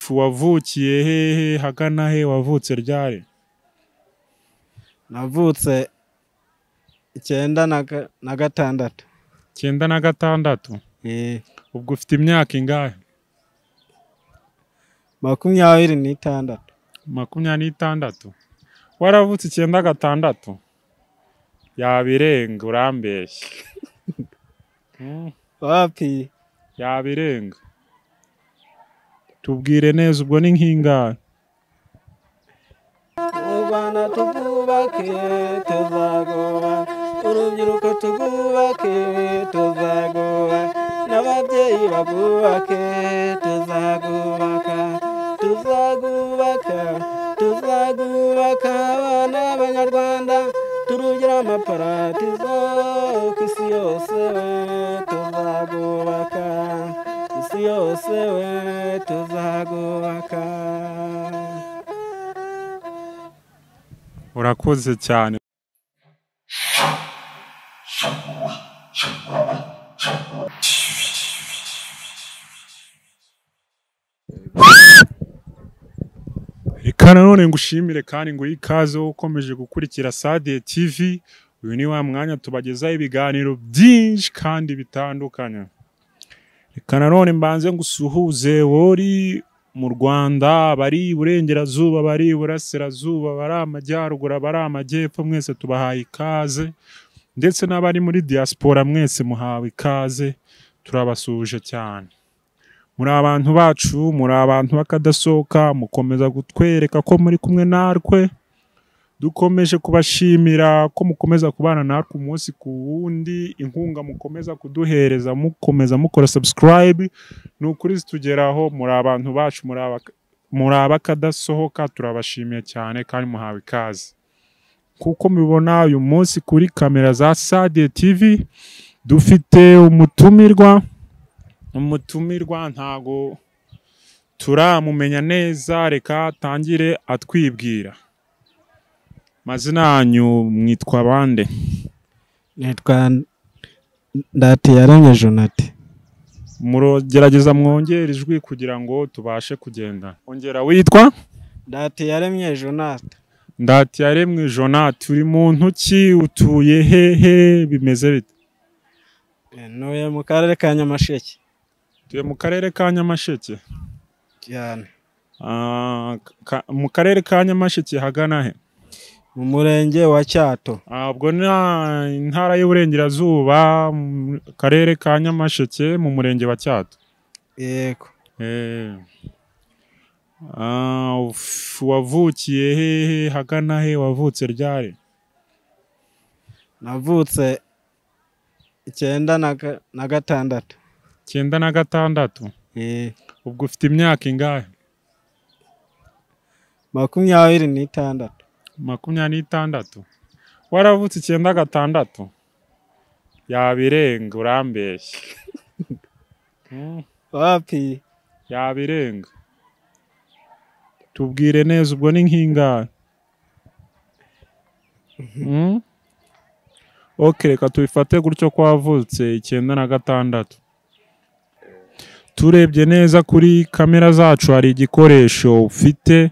Wavukiye hehe, hagana he, wavutse ryari? Navutse 96. 96? Ubwo ufite imyaka ingahe? 26. 26? Waravutse 96? Yabirenga, urambeshya. Wapi? Yabirenga. Tubwire neza, ubwo ni nk'ingahe? U Rwanda tugubake tuzagoba, urubyiruko tugubake tuzagoba, n'ababyeyi bagubake tuzagubaka, tuzagubaka, tuzagubaka abana b'Abanyarwanda, turugira amaparadizo ku isi yose we, tuzagubaka isi yose we, tuzagubaka. Urakoze cyane. Reka nanone ngushimire kandi ngo ikaze ukomeje gukurikira Sadiye TV. Uyu ni wa mwanya tubagezaho ibiganiro byinshi kandi bitandukanye. Reka nanone mbanze ngusuhuze wori mu Rwanda, bari iburengerazuba, bari iburasirazuba, bari amajyaruguru, bari amajyepfo, mwese tubahaye ikaze, ndetse n'abari muri diaspora mwese muhawe ikaze, turabasuhuje cyane. Muri abantu bacu, muri abantu bakadasohoka, mukomeza kutwereka ko muri kumwe natwe. Dukomeje kubashimira ko mukomeza kubana natwe umunsi ku wundi, inkunga mukomeza kuduhereza, mukomeza mukora subscribe, ni ukuri zitugeraho. Muri abantu bacu, muri abakadasohoka, turabashimiye cyane kandi muhawe ikaze. Kuko mubibona uyu munsi kuri kamera za Sadiye TV dufite umutumirwa. Umutumirwa ntago turamumenya neza, reka atangire atwibwira. Mazina yanyu mwitwa bande? Nitwa Ndatiyaremye Jonathan. Murogerageza mwongere ijwi kugira ngo tubashe kugenda. Ongera, witwa? Ndatiyaremye Jonathan. Ndatiyaremye Jonathan, uri muntu ki, utuye hehe, bimeze bite? Ntuye mu karere ka Nyamasheke. Tuye mu karere ka Nyamasheke? Cyane. Mu karere ka Nyamasheke hagana he? Mu murenge wa Cyato. Ubwo ni intara y'Uburengerazuba, mu karere ka Nyamasheke, mu murenge wa Cyato. Yego. Wavukiye hehe, hagana he, wavutse ryari? Navutse 96. 96? Ubwo ufite imyaka ingahe? 26. 26? Waravutse 96? Yabirenga, urambeshya. Wapi? Yabirenga. Tubwire neza, ubwo ni nk'ingahe? Ok, reka tubifate gutyo ko wavutse 96. Turebye neza kuri kamera zacu hari igikoresho ufite,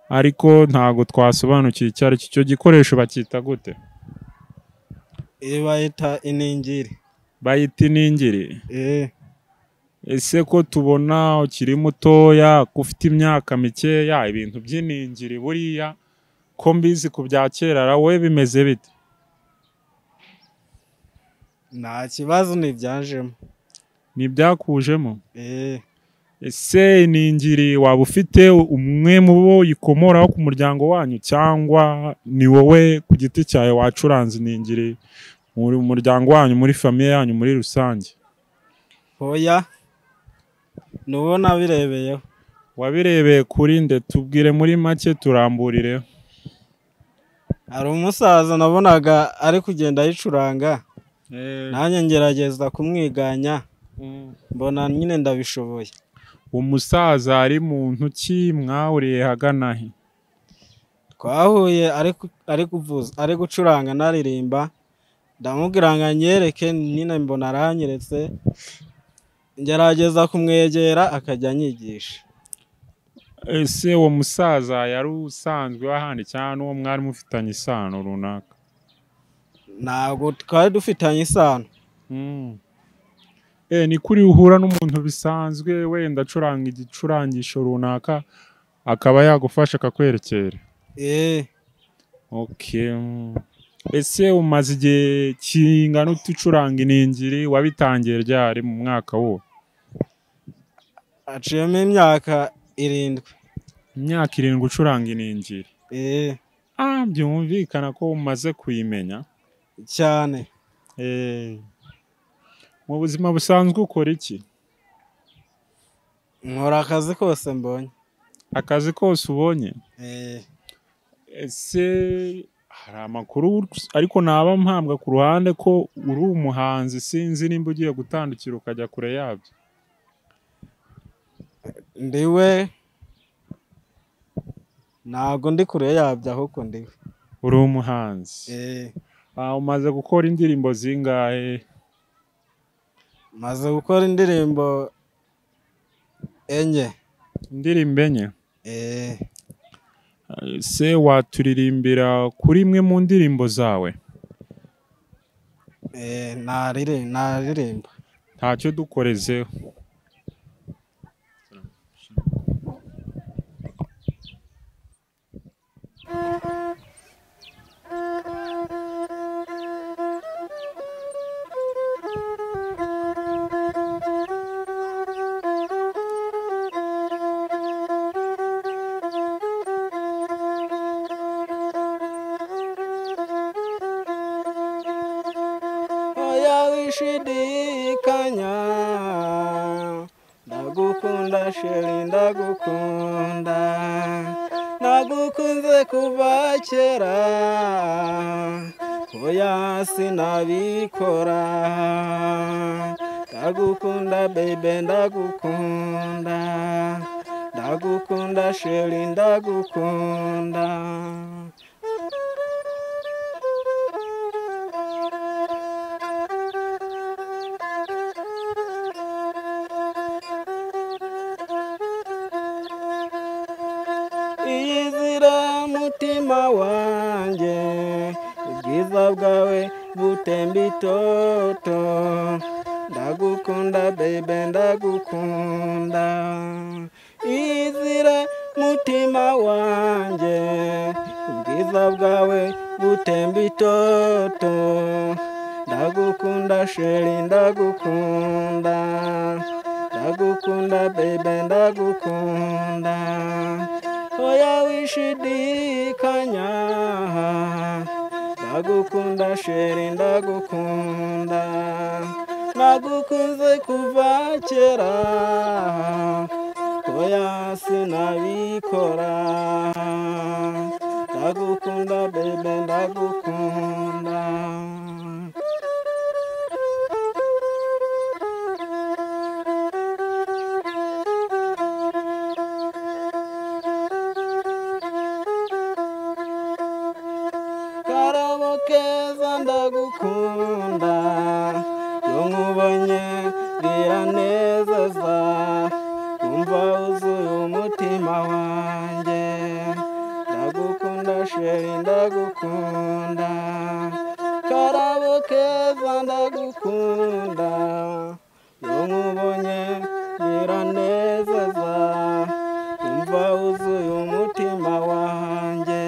ariko ntago twasobanukiwe icyo ari cyo. Icyo gikoresho bacyita gute? Bayita iningiri. Bayita iningiri? Ese ko tubona ukiri mutoya, ko ufite imyaka mikeya, ibintu by'iningiri buriya ko mbizi ku bya kera, wowe bimeze bite? Nta kibazo, ntibyajemo. Ntibyakujemo? Ese iningiri waba ufite umwe mu bo yikomoraho ku muryango wanyu, cyangwa ni wowe ku giti cyawe wacuranze iningiri muri muryango wanyu, muri famiye yanyu muri rusange? Oya, nubo nabirebeyeho. Wabirebeye kuri nde? Tubwire muri make, turamburire. Hari umusaza nabonaga ari kugenda ayicuranga, nanjye ngerageza kumwiganya, mbona nyine ndabishoboye. Umusaza ari muntu ki, mwahuriye hagana he? Twahuye ari kuvuza, ari gucuranga naririmba, ndamubwira ngo anyereke, nyine mbona aranyeretse, ngerageza kumwegera akajya anyigisha. Ese uwo musaza yari usanzwe wahandi cyangwa n'uwo mwari mufitanye isano runaka? Ntabwo twari dufitanye isano. Ni kuri uhura n'umuntu bisanzwe wenda acuranga igicurangisho runaka akaba yagufasha akakwerekera. Okay. Ese umaze igihe kingana ute ucuranga iningiri? Wabitangiye ryari mu mwaka wo? Aciyemo imyaka 7. Imyaka 7 ucuranga iningiri. Byumvikana ko umaze kuyimenya cyane. Mu buzima busanzwe ukora iki? Nkora akazi kose mbonye. Akazi kose ubonye? Ese hari amakuru ariko naba mpambwa ku ruhande ko uri umuhanzi, sinzi nimba ugiye gutandukira ukajya kure yabyo. Ndiwe ntabwo ndi kure yabyo, ahubwo ndiwe. Uri umuhanzi. Umaze gukora indirimbo zingahe? Maze gukora indirimbo 4. Indirimbo 4? Se waturirimbira kuri imwe mu ndirimbo zawe? Naririmba. Ntacyo dukorezeho. Wishidikanya ndagukunda sheri, ndagukunda, nagukunze kuva kera, oya sinabikora, ndagukunda baby, ndagukunda, ndagukunda sheri, ndagukunda. Iyizira mutima wanjye, ubwiza bwawe butemba itoto, ndagukunda baby, ndagukunda. Iyizira mutima wanjye, ubwiza bwawe butemba itoto, ndagukunda sheri, ndagukunda, ndagukunda baby, ndagukunda. Oya wishidikanya ndagukunda sheri, ndagukunda, nagukunze kuva kera, oya sinabikora, ndagukunda baby, ndagukunda. Karabo keza ndagukunda, iyo nkubonye biranezeza, numva wuzuye umutima wanjye, ndagukunda sheri, ndagukunda. Karabo keza ndagukunda, iyo nkubonye biranezeza, numva wuzuye umutima wanjye,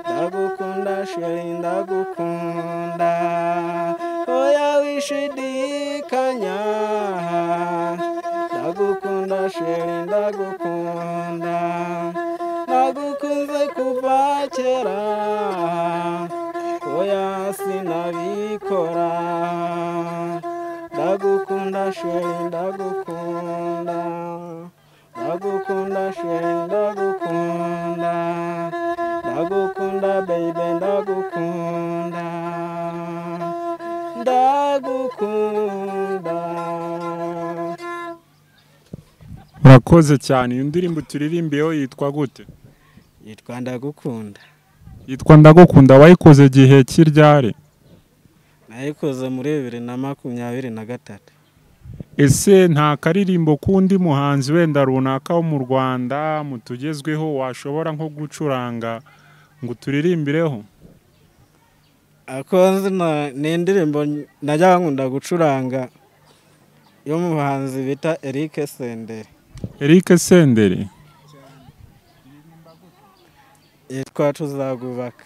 ndagukunda sheri, ndagukunda. Oya wishidikanya ndagukunda sheri, ndagukunda, nagukunze kuva kera, oya sinabikora, ndagukunda sheri, ndagukunda, ndagukunda sheri, ndagukunda, ndagukunda baby, ndagukunda, ndagukunda. Urakoze cyane. Iyo ndirimbo turirimbiyeho yitwa gute? Yitwa Ndagukunda. Yitwa Ndagukunda. Wayikoze gihe kiryari? Nayikoze muri 2023. Ese nta karirimbo k'undi muhanzi wenda runaka wo mu Rwanda mutugezweho washobora nko gucuranga ngo turirimbireho? Ako nzi ni indirimbo najyaga nkunda gucuranga y'umuhanzi bita Eric Senderi. Eric Senderi yitwa Tuzarwubaka.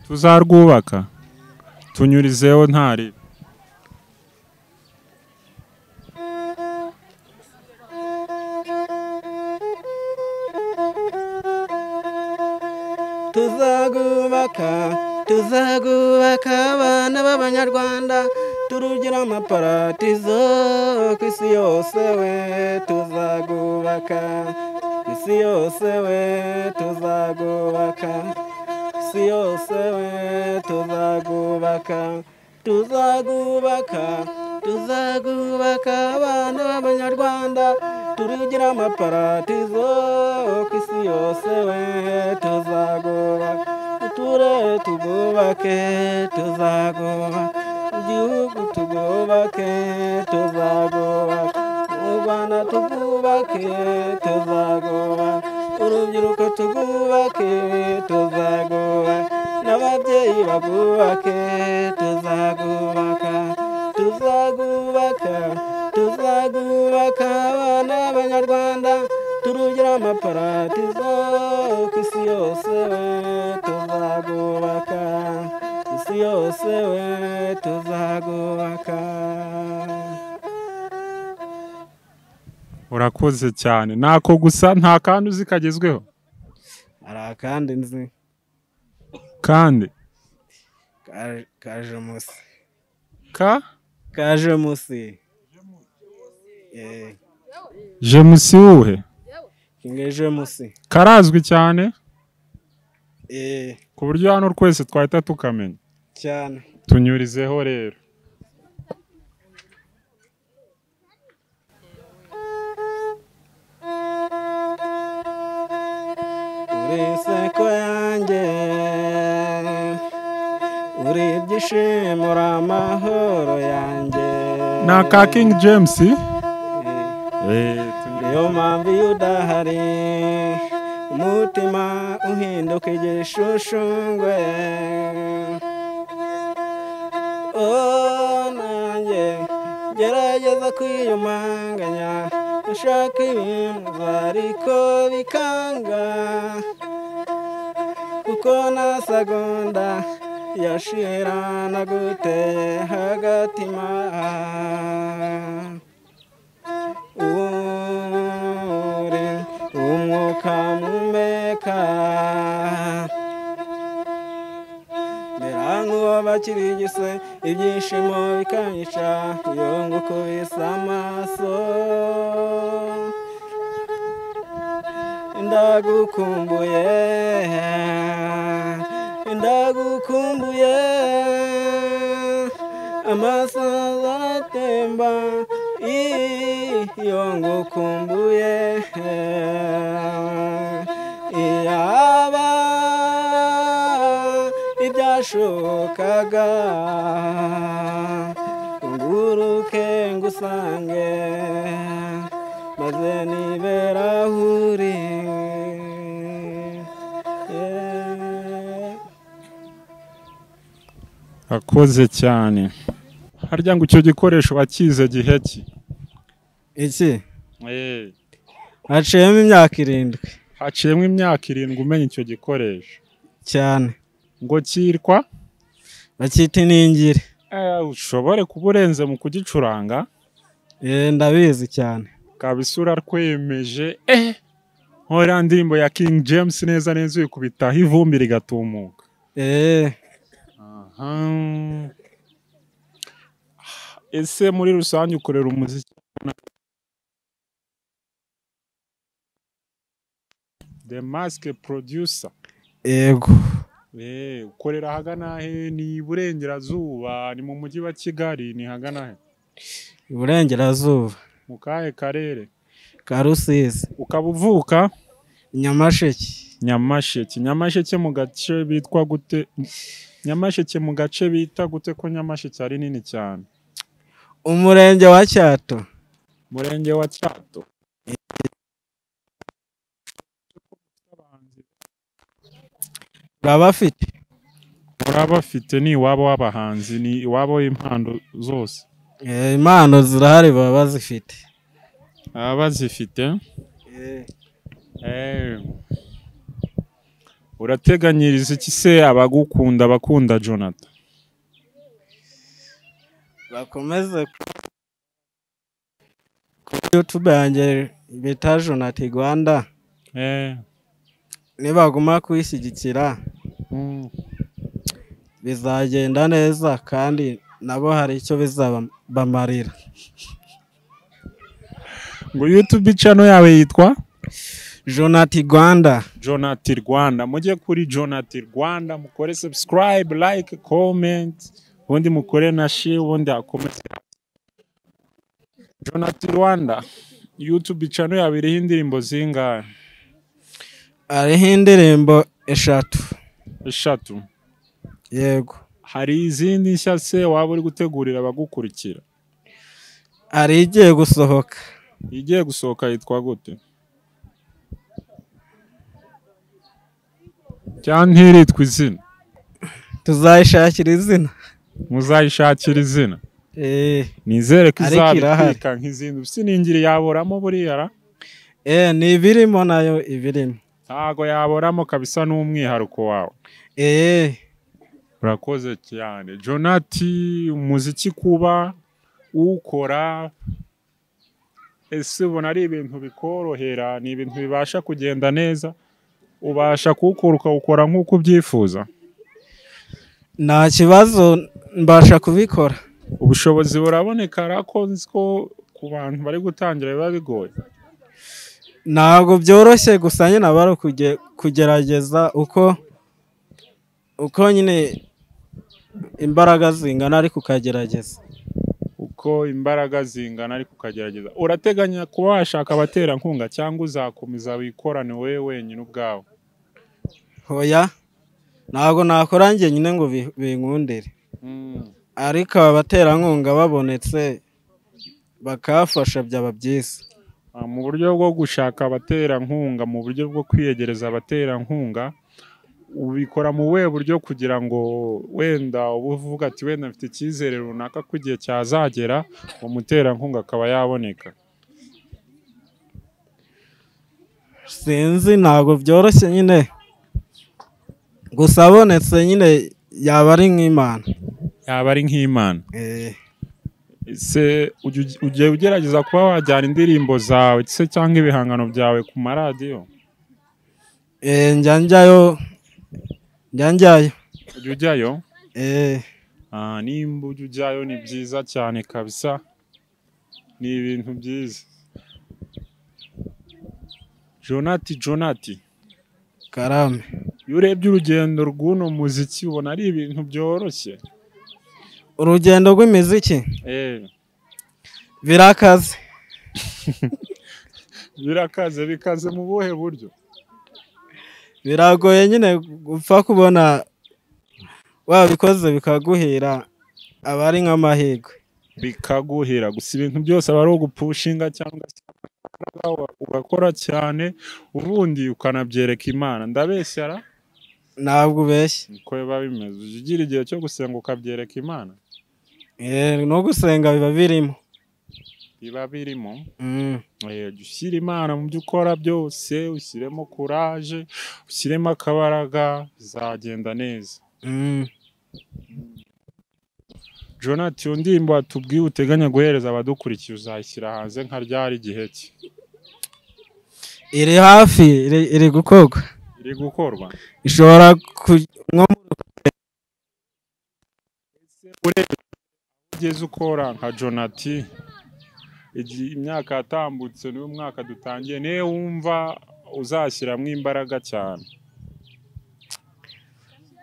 Tuzarwubaka, tunyurizeho ntari. Tuzarwubaka, tuzarwubaka abana b'Abanyarwanda, turugira amaparadizo ku isi yose we, tuzarwubaka ku isi yose we, tuzarwubaka ku isi yose we, tuzarwubaka, tuzarwubaka, tuzarwubaka abana b'Abanyarwanda, turugira amaparadizo ku isi yose we, tuzarwubaka, uturere tugubake, tuzarwubaka igihugu tugubake, tuzarwubaka u Rwanda tugubake, tuzarwubaka urubyiruko tugubake, tuzarwubaka n'ababyeyi bagubake, tuzarwubaka, tuzarwubaka, tuzarwubaka abana b'Abanyarwanda, turugira amaparadizo ku isi yose we, tuzarwubaka isi yose we, tuzarwubaka. Urakoze cyane. Nako gusa nta kandi uzi kagezweho? Hari akandi nzi. Kandi Kaje musi. Ka? Kaje musi. Jemusi uhe? Kinge Jemusi. Karazwi cyane? Ku buryo hano twese twahita tukamenya. Cyane. Tunyurizeho rero. Uri iseko yanjye, uri ibyishimo, uri amahoro yanjye. Ni aka King James? Niyo mpamvu iyo udahari umutima uhinduka igishushungwe. Oh, nanjye gerageza kwiyumanganya, ushaka ibintu ariko bikanga, kuko na segonda yashira naguteye hagatima. Uri umwuka mumeka, mera nk'uwo bakirigise, ibyishimo bikanyica iyo ngukubise amaso. Ndagukumbuye, ndagukumbuye, amasaza aratemba iyo ngukumbuye. Iyaba ibyashobokaga nguruke ngusange, maze nibera aho uri. Akoze cyane. Harya ngo icyo gikoresho wakize gihe ki? Iki? Haciyemo imyaka 7. Haciyemo imyaka 7 umenya icyo gikoresho. Cyane. Ngo cyitwa? Bakita iningiri. Ushobore kuba urenze mu kugicuranga? Ndabizi cyane. Kabisura rwemeje. Nkora ndirimbo ya King James neza neza uyikubitaho ivumbi rigatumuka. Ese muri rusange ukorera umuziki The Mask Producer? Yego. Ukorera ahagana he? Ni iburengerazuba, ni mu mujyi wa Kigali, ni hagana he? Iburengerazuba. Mu kahe karere? Ka Rusizi. Ukaba uvuka? Nyamasheke. Nyamasheke. Nyamasheke mu gace bitwa gute? Nyamasheke mu gace bita gute ko Nyamasheke ari nini cyane? Umurenge wa Cyato. Murenge wa Cyato. Urabafite. Murabafite, ni iwabo w'abahanzi, ni iwabo w'impano zose. Impano zirahari, baba bazifite. Baba bazifite. Urateganyiriza iki se abagukunda, abakunda Jonathan? Bakomeze kuri YouTube yanjye bita Jonathan Rwanda. Nibaguma kuyishyigikira bizagenda neza, kandi nabo hari icyo bizabamarira. Ngo YouTube channel yawe yitwa Jonathan Rwanda. Jonathan Rwanda. Mujye kuri Jonathan Rwanda mukore subscribe, like, comment, ubundi mukore na share, ubundi akomeze. Jonathan Rwanda, YouTube channel yawe iriho indirimbo zingahe? Ariho indirimbo 3. 3. Yego. Hari izindi nshya se waba uri gutegurira abagukurikira? Hari igiye gusohoka. Igiye gusohoka yitwa gute? Cyangwa ntiritwa izina? Tuzayishakira izina. Muzayishakira izina. Nizere ko izabitwika nk'izindi. Siningiri yaboramo buriya ra? Ni ibirimo nayo ibirimo. Ntago yaboramo kabisa, n'umwihariko wawe. Urakoze cyane Jonathan. Umuziki kuba ukora, ese ubona ari ibintu bikorohera? Ni ibintu bibasha kugenda neza? Ubasha kuwukora ukawukora nk'uko ubyifuza? Nta kibazo, mbasha kubikora. Ubushobozi buraboneka, ariko nzi ko ku bantu bari gutangira biba bigoye. Ntabwo byoroshye, gusa nyine aba ari kugerageza uko nyine imbaraga zingana, ariko ukagerageza. Uko imbaraga zingana ariko ukagerageza. Urateganya kuba washaka abaterankunga cyangwa uzakomeza wikorane wowe wenyine ubwawe? Hoya, ntabwo nakora njye nyine ngo binkundire. Ariko abaterankunga babonetse bakafasha byaba byiza. Mu buryo bwo gushaka abaterankunga, mu buryo bwo kwiyegereza abaterankunga, ubikora mu buhe buryo kugira ngo wenda uba uvuga ati wenda mfite icyizere runaka ko igihe cyazagera umuterankunga akaba yaboneka? Sinzi, ntabwo byoroshye nyine, gusa abonetse nyine yaba ari nk'Imana. Yaba ari nk'Imana. Ese ugiye ugerageza kuba wajyana indirimbo zawe se cyangwa ibihangano byawe ku maradiyo? Njya njyayo. Ujya ujyayo? Nimba ujya ujyayo ni byiza cyane kabisa, ni ibintu byiza. Jonathan Karame, iyo urebye urugendo rw'uno muziki ubona ari ibintu byoroshye? Urugendo rw'imiziki birakaze. Birakaze, bikaze mu buhe buryo? Biragoye nyine gupfa kubona wabikoze bikaguhira, aba ari nk'amahirwe. Bikaguhira gusa ibintu byose aba ari ugupushinga cyangwa se ugakora cyane, ubundi ukanabyereka Imana. Ndabeshya ra? Ntabwo ubeshya. Niko biba bimeze. Ujya ugira igihe cyo gusenga ukabyereka Imana? No gusenga biba birimo. Biba birimo. Ushyira Imana mu byo ukora byose, ushyiremo courage, ushyiremo akabaraga, bizagenda neza. Jonathan, iyo ndirimbo watubwiye uteganya guhereza abadukurikiye uzayishyira hanze nka ryari, igihe ki? Iri hafi, iri gukorwa. Iri gukorwa. Ishobora ugeze ukora nka Jonathan, imyaka yatambutse n'uyu mwaka dutangiye, niwe wumva uzashyiramo imbaraga cyane?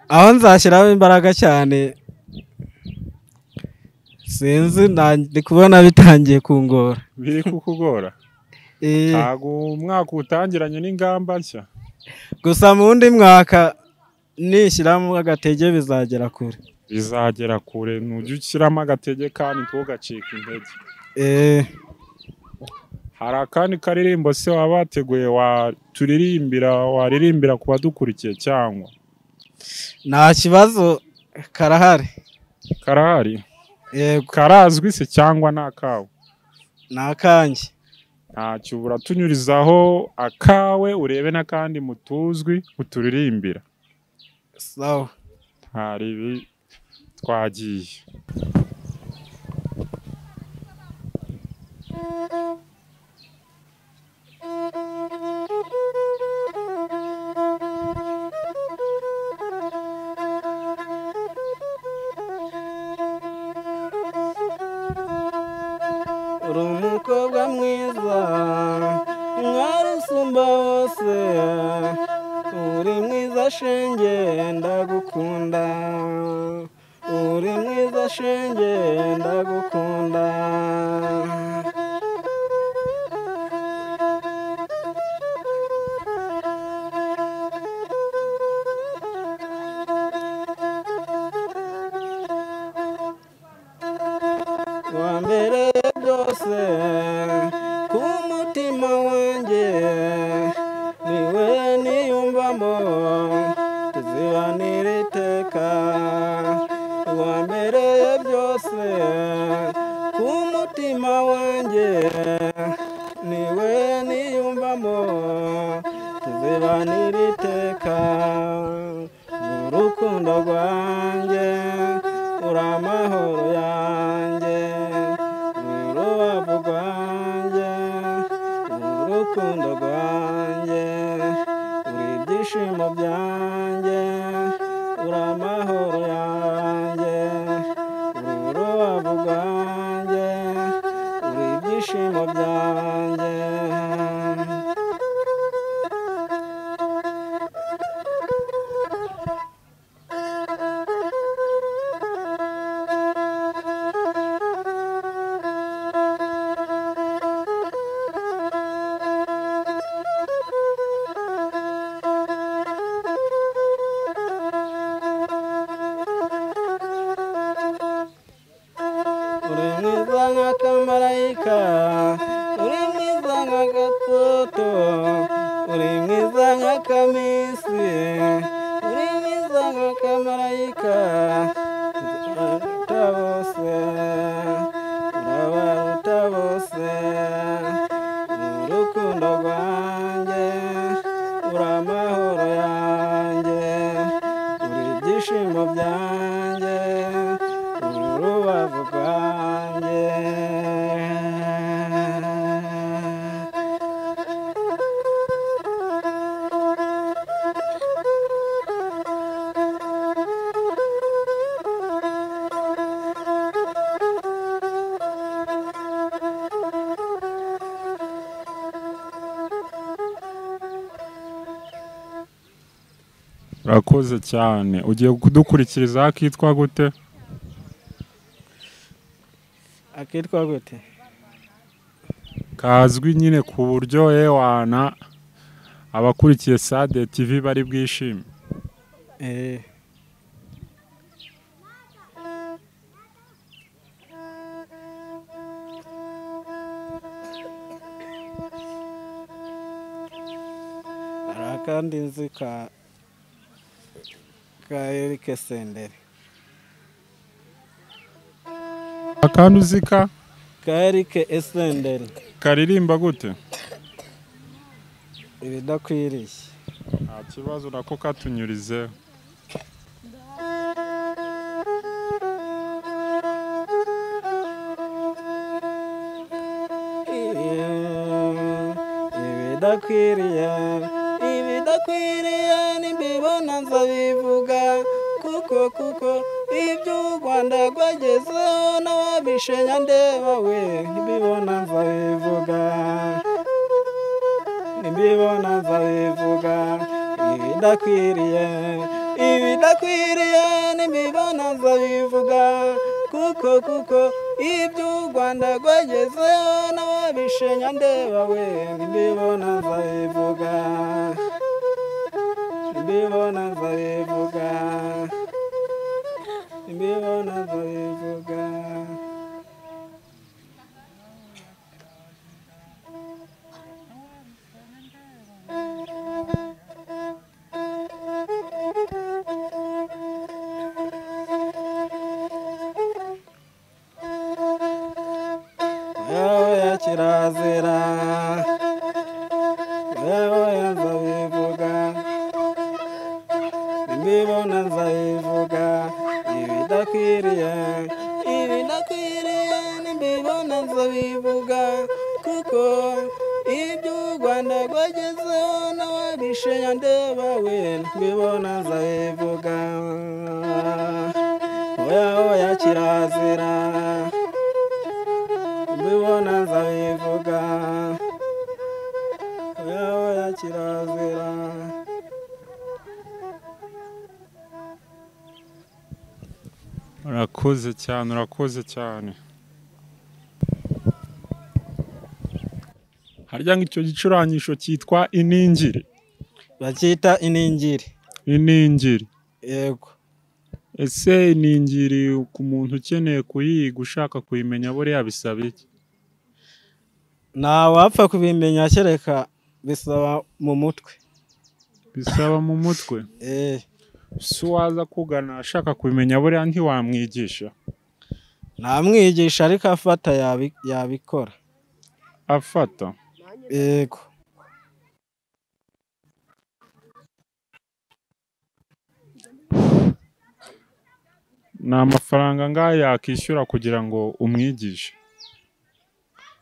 Aho nzashyiramo imbaraga cyane sinzi, ndi kubona bitangiye kungora. Biri kukugora? Ntabwo umwaka utangiranye n'ingamba nshya. Gusa mu wundi mwaka nishyiramo agatege bizagera kure. Bizagera kure, nujya ushyiramo agatege kandi ntugacike intege. Hari akandi karirimbo se waba wateguye waturirimbira, waririmbira ku badukurikiye cyangwa? Nta kibazo, karahari. Karahari? Yego. Karazwi se cyangwa ni akawe? Ni akanjye. Ntacyo, uratunyurizaho akawe urebe n'akandi mutuzwi uturirimbira. Sawa. Hari ibi twagiye. Uri umukobwa mwiza, mwari usumba bose, uri mwiza shenge ndagukunda, uri mwiza shenge ndagukunda. Wa mbere byose ku mutima wanjye, niwe niyumvamo tuzibanire iteka. Wa mbere byose ku mutima wanjye, niwe niyumvamo tuzibanire iteka. Urukundo rwanjye, uri amahoro yanjye, urubavu rwanjye, urukundo rwanjye, uri ibyishimo byanjye, uri amahoro yanjye, urubavu rwanjye, uri ibyishimo byanjye. Uri mwiza nk'akamarayika, uri mwiza nk'agatoto, uri mwiza nk'akamisi, uri mwiza nk'akamarayika, urabaruta bose, urabaruta bose. Urukundo rwanjye, uri amahoro yanjye, uri ibyishimo byanjye, urubavu rwanjye. Urakoze cyane. Ugiye kudukurikiriza akitwa gute? Akitwa gute? Kazwi nyine ku buryo ewana abakurikiye Sade TV bari bwishime. Hari akandi nzi ka Eric Senderi. Akandi uzi ka Eric Senderi. Karirimba gute? Ibidakwiriye. Nta kibazo, nako katunyurize. Ibidakwiriye, ibidakwiriye nimbibona nzabivuga, kuko kuko ibyo u Rwanda rwagezeho n'ababishenya ndeba we, nimbibona nzabivuga, nimbibona nzabivuga. Ibidakwiriye, ibidakwiriye nimbibona nzabivuga, kuko kuko ibyo u Rwanda rwagezeho n'ababishenya ndeba we, nimbibona nzabivuga, nimbibona nzabivuga, nimbibona nzabivuga. Kirazira, oya oya nzabivuga, nimbibona nzabivuga, ibidakwiriye, ibidakwiriye nimbibona nzabivuga, kuko ibyo u Rwanda rwagezeho n'ababishe ndeba we, nimbibona nzabivuga, oya oya kirazira, nimbibona nzabivuga, oya oya kirazira. Urakoze cyane, urakoze cyane. Harya ngo icyo gicurangisho cyitwa iningiri? Bacyita iningiri. Iningiri. Yego. Ese iningiri ku muntu ukeneye kuyiga ushaka kuyimenya buriya bisaba iki? Ntawapfa kubimenya kereka bisaba mu mutwe. Bisaba mu mutwe? Si waza kugana ashaka kubimenya buriya ntiwamwigisha? Namwigisha ariko afata yabikora. Afata? Yego. Ni amafaranga angahe yakishyura kugira ngo umwigishe?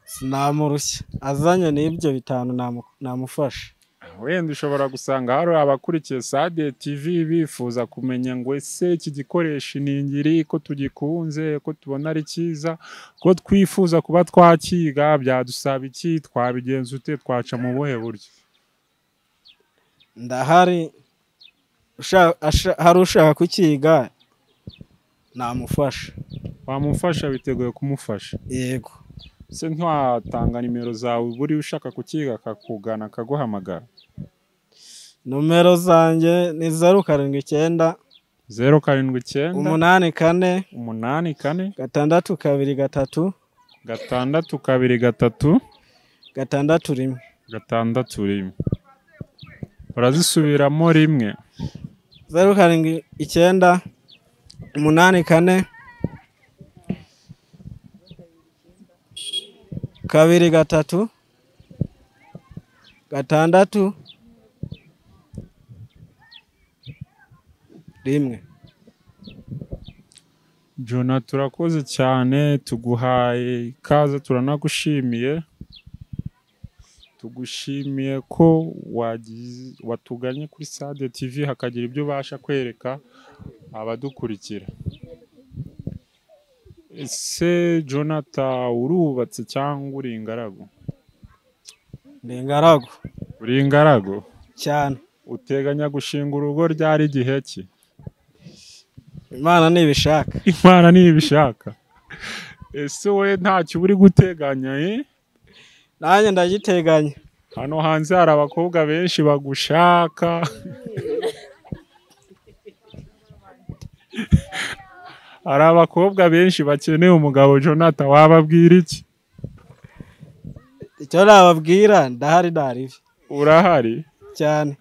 Sinamurushya, azanye n'ibyo 5 namufasha. Wenda ushobora gusanga hari abakurikiye Sade TV bifuza kumenya ngo ese iki gikoresho iningiri ko tugikunze, ko tubona ari cyiza, ko twifuza kuba twakiga, byadusaba iki, twabigenza ute, twaca mu buhe buryo? Ndahari, hari ushaka kukiga namufasha. Wamufasha, biteguye kumufasha? Yego. Se ntiwatanga nimero zawe buri ushaka kukiga akakugana akaguhamagara? Nomero zanjye ni 0 7 9 0 7 9 8 4 8 4 6 2 3 6 2 3 6 1 6 1. Urazisubiramo rimwe. 0 7 9 8 4 2 3 6 1. Jona, turakoze cyane, tuguhaye ikaze, turanagushimiye. Tugushimiye ko watuganye kuri Sade TV hakagira ibyo ubasha kwereka abadukurikira. Ese Jonathan, urubatse cyangwa uri ingaragu? Ndi ingaragu. Uri ingaragu? Cyane. Uteganya gushinga urugo ryari igihe ki? Imana nibishaka. Imana nibishaka. Ese wowe ntacyo uri guteganya? Nanjye ndagiteganya. Hano hanze hari abakobwa benshi bagushaka. Hari abakobwa benshi bakeneye umugabo Jonathan, wababwira iki? Icyo nababwira, ndahari ndaribi. Urahari? Cyane.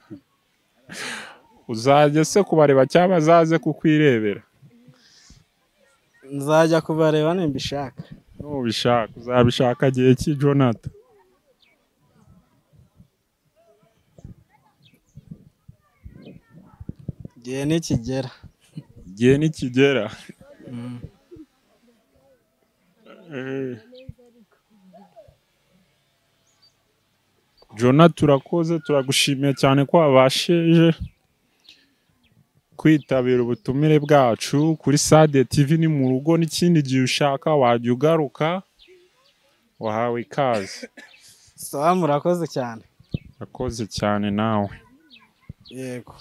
Uzajya se kubareba cyangwa bazaze kukwirebera? Nzajya kubareba nimbishaka. Nubishaka, uzabishaka gihe ki Jonathan? Igihe nikigera. Igihe nikigera. Jona, turakoze, turagushimiye cyane ko wabashije kwitabira ubutumire bwacu kuri Sade TV. Ni mu rugo, n'ikindi gihe ushaka wajya ugaruka, wahawe ikaze. Sawa, murakoze cyane. Urakoze cyane nawe. Yego.